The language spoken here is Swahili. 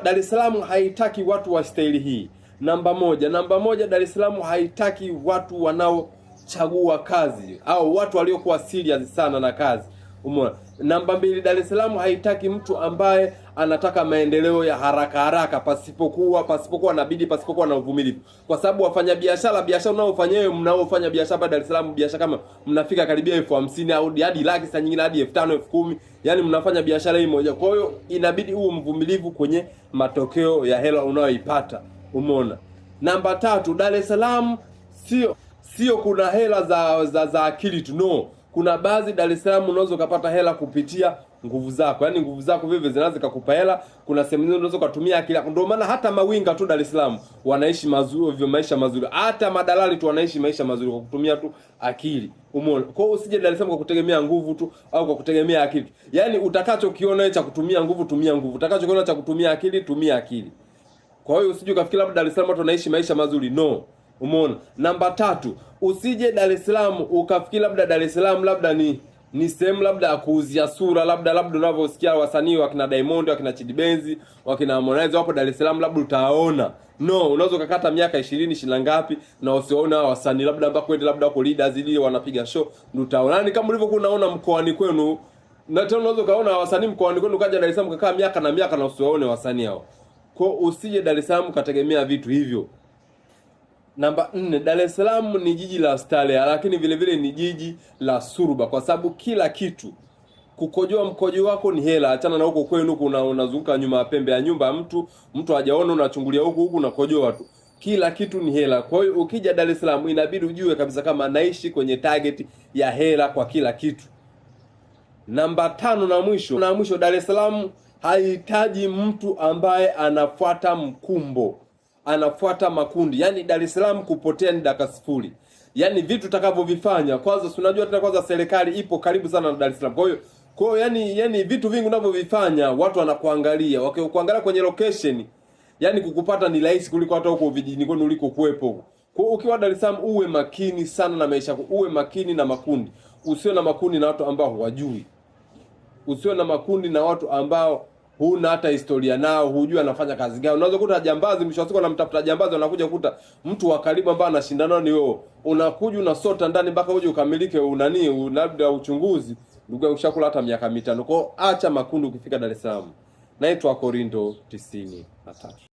Dar es Salaam haitaki watu wa staili hii. Namba moja, Dar es Salaam haitaki watu wanaochagua kazi au watu waliokuwa serious sana na kazi. Umeona? Namba mbili, Dar es Salaam haitaki mtu ambaye anataka maendeleo ya haraka haraka pasipokuwa na bidii, pasipokuwa na uvumilivu, kwa sababu wafanyabiashara, biashara unaofanya wewe, mnaofanya biashara hapa Dar es Salaam, biashara kama mnafika karibia 50,000 au hadi laki, saa nyingine hadi 5,000, 10,000, yani mnafanya biashara hii moja. Kwa hiyo inabidi uwe mvumilivu kwenye matokeo ya hela unayoipata. Umeona? Namba tatu, Dar es Salaam sio kuna hela za akili tu, no. Kuna baadhi Dar es Salaam unaweza ukapata hela kupitia nguvu zako, yaani nguvu zako vivyo zinaweza kukupa hela. Kuna sehemu nyingine unaweza ukatumia akili yako. Ndio maana hata mawinga tu Dar es Salaam wanaishi mazuri, maisha mazuri, hata madalali tu wanaishi maisha mazuri kwa kutumia tu akili. Umeona? Kwa hiyo usije Dar es Salaam kwa kutegemea nguvu tu au kwa kutegemea akili. Yaani utakachokiona cha kutumia nguvu, tumia nguvu. Utakachokiona cha kutumia akili, tumia akili. Kwa hiyo usije ukafikiri labda Dar es Salaam watu wanaishi maisha mazuri, no. Umeona? Namba tatu, usije Dar es Salaam ukafikiri labda Dar es Salaam labda ni sehemu labda ya kuuzia sura, labda unavyosikia wasanii wakina Diamond, wakina Chidi Benz, wakina Harmonize wapo Dar es Salaam, labda utaona. No, unaweza ukakata miaka 20 20 na ngapi na usione hao wasanii labda ambao kweli labda wako leaders ili wanapiga show, ndio utaona. Yaani kama ulivyokuwa unaona mkoani kwenu, na tena unaweza ukaona wasanii mkoani kwenu ukaja Dar es Salaam ukakaa miaka na miaka na usiwaone wasanii hao. Kwa usije Dar es Salaam ukategemea vitu hivyo. Namba nne, Dar es Salaam ni jiji la starehe, lakini vile vile ni jiji la suruba, kwa sababu kila kitu, kukojoa mkojo wako ni hela. Achana na huko kwenu kuna unazunguka nyuma ya pembe ya nyumba ya mtu, mtu hajaona, unachungulia huku huku unakojoa tu. Kila kitu ni hela. Kwa hiyo ukija Dar es Salaam inabidi ujue kabisa kama naishi kwenye target ya hela kwa kila kitu. Namba tano na mwisho, Dar es Salaam hahitaji mtu ambaye anafuata mkumbo, anafuata makundi. Yaani Dar es Salaam kupotea ni dakika sifuri. Yaani vitu utakavyovifanya kwanza, si unajua tena, kwanza serikali ipo karibu sana na Dar es Salaam. Kwa hiyo yani vitu vingi unavyovifanya watu wanakuangalia, wakikuangalia kwenye location, yani kukupata ni rahisi kuliko hata huko vijijini kwenu uliko kuwepo huko. Kwa hiyo ukiwa Dar es Salaam uwe makini sana na maisha yako, uwe makini na makundi, usiwe na makundi na watu ambao huwajui, usiwe na makundi na watu ambao huna hata historia nao, hujui anafanya kazi gani. Unaweza kukuta jambazi, mwisho wa siku anamtafuta jambazi, anakuja kukuta mtu wa karibu ambaye anashindana ni wewe, unakuja unasota ndani mpaka uje ukamilike unani labda uchunguzi, ndugu yangu, ushakula hata miaka 5. Kwa hiyo acha makundi ukifika Dar es Salaam. Naitwa Korindo 93.